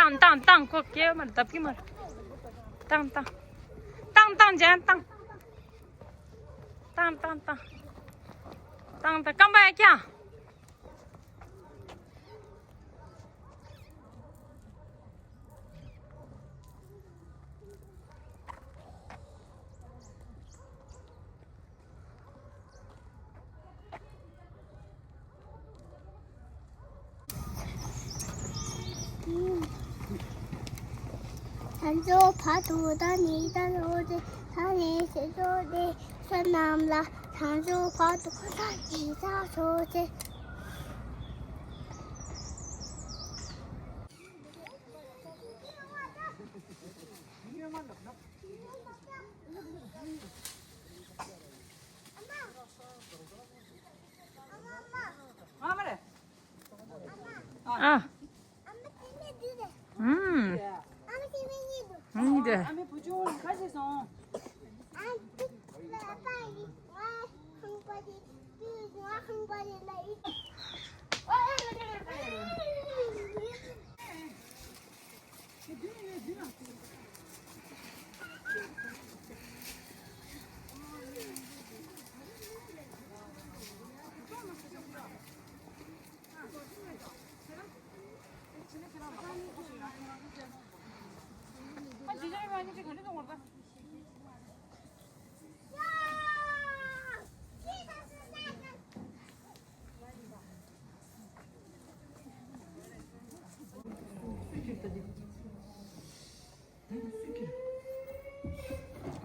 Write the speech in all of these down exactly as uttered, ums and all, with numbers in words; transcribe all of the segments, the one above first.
བཏང་བཏང་བཏང་། ཁོ་སྐྱེལ་མ་རེད། ལྡབ་ཀྱི་མ་རེད། བཏང་བཏང་། བཏང་བཏང་། ཇན་བཏང་། བཏང་བཏང་བཏང་། བཏང་བཏང་། སྐམ་པ་ཡ་ཀྱང་། ལྷ་མཆོག་བར་དུ་བདག་ནི་བདག་སོགས་ཏེ། ལྷ་ནི་སྲས་མཆོག་སྟེ། བསོད་ནམས་ལ་ལྷ་མཆོག་བར་དུ་བདག་ནི་བདག་སོགས་ཏེ། ཨ། ཨུམ། ཨུམ་དེ།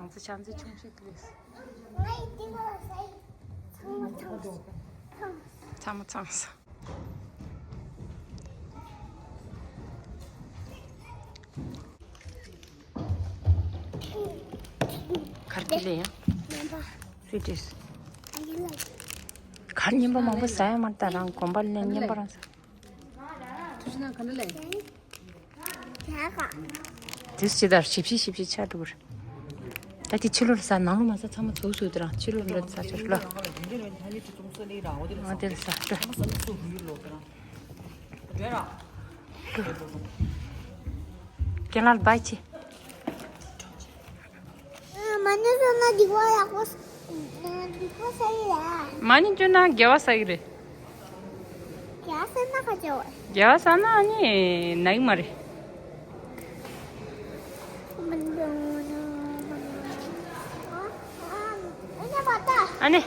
ང་ཚོ་ཆང་རྩེ་ཆུང་ཆུང་དུ་སླེབས། ཚང་མ་ཚང་སོང་། གར་གི་ལེ་ཡང་། སུས་དྲིས། གར་ཉིན་པ་མང་པོ་ཟ་ཡ་མ་རེད། ད་རང་གོམ་པ་ལེན་ཉིན་པ་རང་ཟ། དུས་ཇི་ལྟར་ཞིབ་ཞིབ་ཞིབ་ཞིབ་ཆགས་འགྲོ་གི་རེད། ད་དེ་ཕྱི་ལོགས་ལ་ཟ། ནང་ལོགས་མ་ཟ། ཚང་མ་ཚུགས་སུ་དེ་རང་ཕྱི་ལོགས་ལ་ཟ་ཆོག་ལ། ང་དེ་ལ་ཟ་ལྟོས། ཁྱེད་རང་ལ་བའི་ཆེ། མ་ཎི་བསྐྱུར་ན་སྡིག་པ་ཡག་པོ། སྡིག་པ་བསགས་ཀྱི་རེད། མ་ཎི་བསྐྱུར་ན་དགེ་བ་བསགས་ཀྱི་རེད། དགེ་བ་བསགས་ན་ག་རེ་བྱེད་དགོས། དགེ་བ་བསགས་ན་ཨ་ནི་ན་གི་མ་རེད། ཨ་ནི།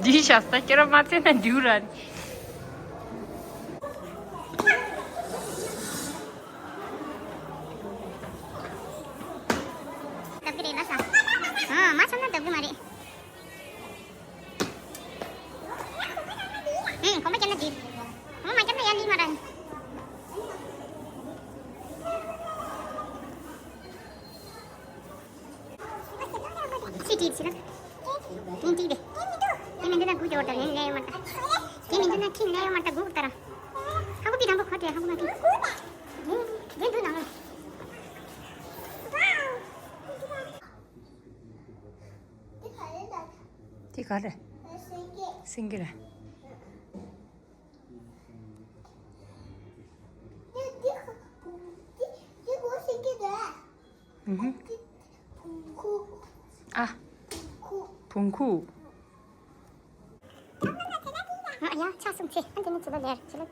འདི་ཤ་སྟག་ཁྱེད་རང་མ་བཙལ་ན་འདིའུ་ར། ལྡབ་ཀྱི་རེད་ལ་ཤ། ཨ། མ་ཆགས་ན་ལྡབ་ཀྱི་མ་རེད། ཨེ། གོམ་པ་བརྒྱབ་ན་འགྲིག་གོམ་པ་མ་བརྒྱབ་ན་ཡར་སླེབས་མ་རེད། ཅི་བྲིས་ཟེར་ན། ཨིན་ཅི་དེ། དེ་མི་འདུག་ན་སྒུག་རྒྱོབ་དང་ལེན་ལེན་མ་ད། དེ་མི་འདུག་ན་ཁྱིམ་ལེན་ཡོང་མ་ད་སྒུག་ད་ར། ཧ་གོ་པི་དང་པོ་ཁོ་དེ་ཧ་གོ་མ་པི། དེ་དེ་འདུག་ན། དེ་ག་རེ། སེང་གེ་རེད། ཨུ་ཧུ། ཨ། བོང་ཁུག་ཨ་ཡ། ཆ་སུམ་ཚེ་ཨ་འདི་ནི་ཆུ་ལོ་ལེར་ཆུ་ལོ།